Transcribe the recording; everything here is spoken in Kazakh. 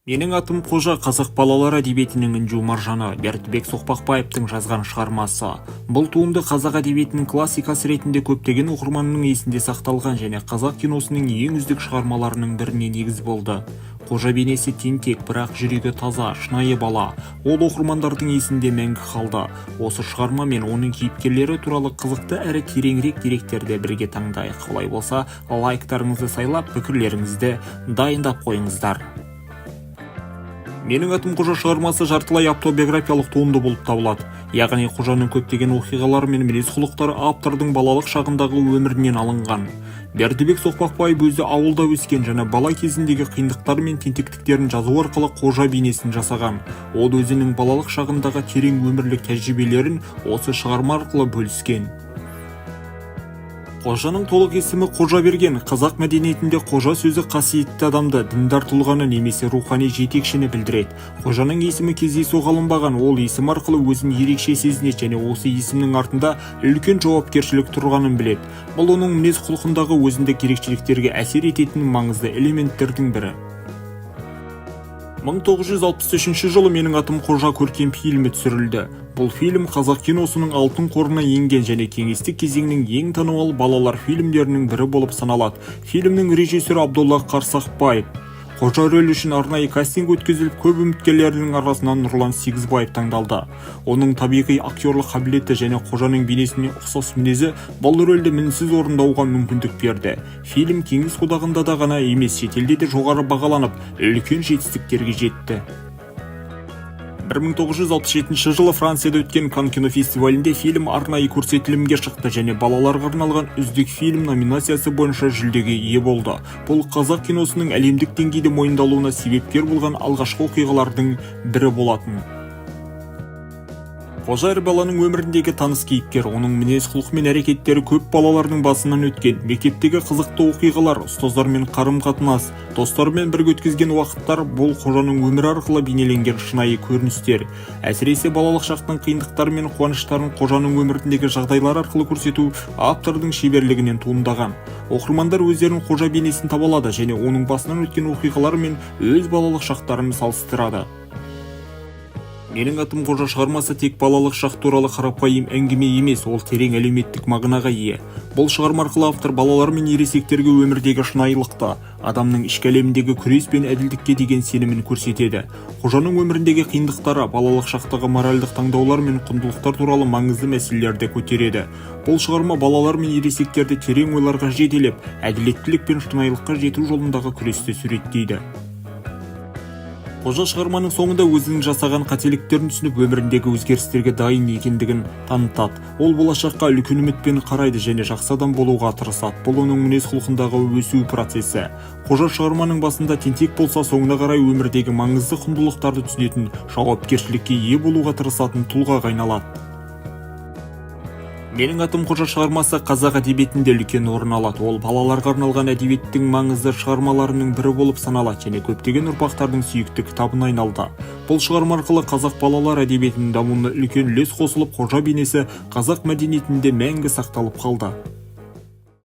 Менің атым Қожа — қазақ балалар әдебиетінің інжу маржаны, Бердібек Соқпақбаевтың жазған шығармасы. Бұл туынды қазақ әдебиетінің классикасы ретінде көптеген оқырманның есінде сақталған және қазақ киносының ең үздік шығармаларының біріне негіз болды. Қожа бейнесі тентек, бірақ жүрегі таза, шынайы бала. Ол оқырмандардың есінде мәңгі қалды. Осы шығарма мен оның кейіпкерлері туралы қызықты әрі тереңірек деректерді бірге тыңдайық. Олай болса, лайктарыңызды сайлап, пікірлеріңізді дайындап қойыңыздар. Менің атым Қожа шығармасы жартылай автобиографиялық туынды болып табылады. Яғни Қожаның көптеген оқиғалары мен мінез-құлықтары автордың балалық шағындағы өмірінен алынған. Бердібек Соқпақбаев өзі ауылда өскен және бала кезіндегі қиындықтары мен тентектіктерін жазу арқылы Қожа бейнесін жасаған. Ол өзінің балалық шағындағы терең өмірлік тәжірибелерін осы шығарма арқылы бөліскен. Қожаның толық есімі Қожаберген. Қазақ мәдениетінде қожа сөзі қасиетті адамды, діндар тұлғаны немесе рухани жетекшіні білдіреді. Қожаның есімі кездейсоқ алынбаған. Ол есім арқылы өзін ерекше сезінеді және осы есімнің артында үлкен жауапкершілік тұрғанын біледі. Бұл оның мінез-құлқындағы өзіндік ерекшеліктерге әсер ететін маңызды элементтердің бірі. 1963 жылы «Менің атым Қожа» көркем фильмі түсірілді. Бұл фильм қазақ киносының алтын қорына енген және кеңестік кезеңнің ең танымал балалар фильмдерінің бірі болып саналады. Фильмнің режиссері Абдолла Қарсақбаев. Қожа рөлі үшін арнайы кастинг өткізіліп, көп үміткерлердің арасынан Нұрлан Сегізбаев таңдалды. Оның табиғи актерлық қабілеті және Қожаның бейнесіне ұқсас мінезі бұл рөлді мінсіз орындауға мүмкіндік берді. Фильм Кеңес Одағында да ғана емес, шетелде де жоғары бағаланып, үлкен жетістіктерге жетті. 1967 жылы Францияда өткен Кан кинофестивалінде фильм арнайы көрсетілімге шықты және балаларға арналған үздік фильм номинациясы бойынша жүлдеге ие болды. Бұл қазақ киносының әлемдік деңгейде мойындалуына себепкер болған алғашқы оқиғалардың бірі болатын. Қожа әр баланың өміріндегі таныс кейіпкер. Оның мінез-құлқы мен әрекеттері көп балалардың басынан өткен. Мектептегі қызықты оқиғалар, ұстаздармен қарым-қатынас, достарымен бірге өткізген уақыттар — бұл Қожаның өмірі арқылы бейнеленген шынайы көріністер. Әсіресе балалық шақтың қиындықтары мен қуаныштарын Қожаның өміріндегі жағдайлар арқылы көрсету автордың шеберлігінен туындаған. Оқырмандар өздерін Қожа бейнесін таба алады және оның басынан өткен оқиғалар мен өз балалық шақтарын салыстырады. «Менің атым Қожа» шығармасы тек балалық шақ туралы қарапайым әңгіме емес, ол терең әлеуметтік мағынаға ие. Бұл шығарма арқылы автор балалар мен ересектерге өмірдегі шынайылықты, адамның ішкі әлеміндегі күрес пен әділдікке деген сенімін көрсетеді. Қожаның өміріндегі қиындықтары, балалық шақтағы моральдық таңдаулар мен құндылықтар туралы маңызды мәселелерді көтереді. Бұл шығарма балалар мен ересектерді терең ойларға жетелеп, әділеттілік пен шынайылыққа жету жолындағы күресті суреттейді. Қожа шығарманың соңында өзінің жасаған қателіктерін түсініп, өміріндегі өзгерістерге дайын екендігін танытады. Ол болашаққа үлкен үмітпен қарайды және жақсы адам болуға тырысады. Бұл оның мінез-құлқындағы өсу процесі. Қожа шығарманың басында тентек болса, соңына қарай өмірдегі маңызды құндылықтарды түсінетін, жауапкершілікке ие болуға тырысатын тұлғаға айналады. «Менің атым Қожа» шығармасы қазақ әдебиетінде үлкен орын алады. Ол балаларға арналған әдебиеттің маңызды шығармаларының бірі болып саналады және көптеген ұрпақтардың сүйікті кітабына айналды. Бұл шығарма арқылы қазақ балалар әдебиетінің дамуына үлкен үлес қосылып, Қожа бейнесі қазақ мәдениетінде мәңгі сақталып қалды.